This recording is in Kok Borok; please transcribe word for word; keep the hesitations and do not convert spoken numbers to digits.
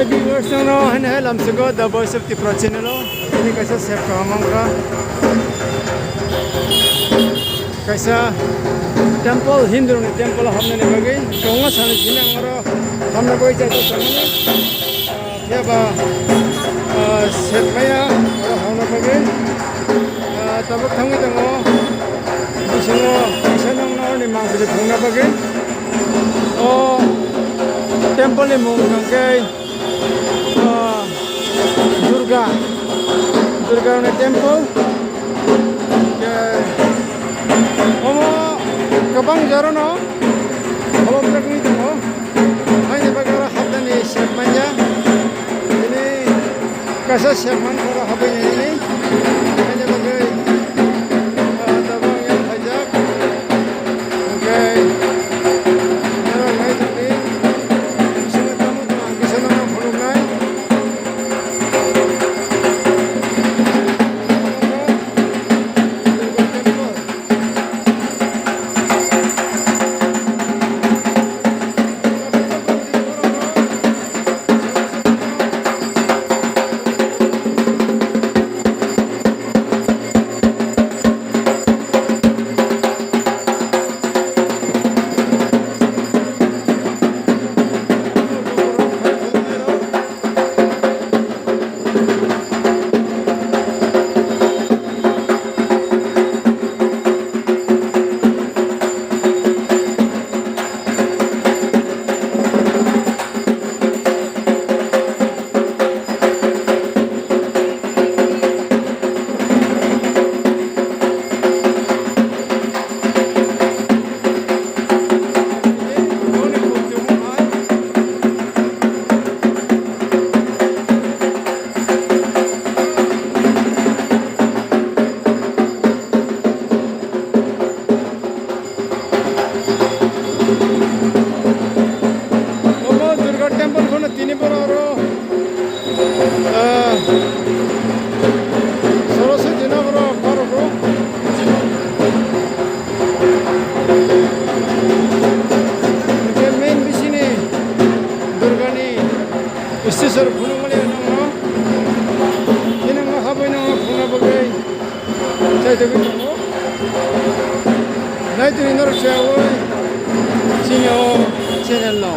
Viewers, no, no, hene hai lamsugo The Voice of Tripura channel o. Ini kaisa sep kaham wngkha. Kaisa temple, Hindu ni temple hamnani bagwi. Kwbangma sani sini ang oro hamna bagwi chaijak tongmani. Ah, phiya ba, ah, sep maya oro hamna bagwi. Ah, tabuk thangwi tongo. Bisingo kaisa nang nang ni mangpili phungna bagwi. O temple ni mung hwnkhe Ah, Durga, Durga ni temple. Ke, omo kwbang jora no holopjagwi tongo. Haini bagwi oro hapnani sep manya. Ini kaisa sep man oro habwi nini. Haini bagwi, ah, tabang yang khaijak. Hwnkhe, norok nai tongdi. Bisingo tamo tong ang kisa nono phunuknai. Omo Durga temple phano tini borok oro, ah, Saraswati Nagar o borok rok. Hwnkhe main bisini Durgani statue phunukmani nangno, tini nangno habwi nangno phunukna bagwi. Chaitogwi tongo. Naitoni norok se oi chini o channel no.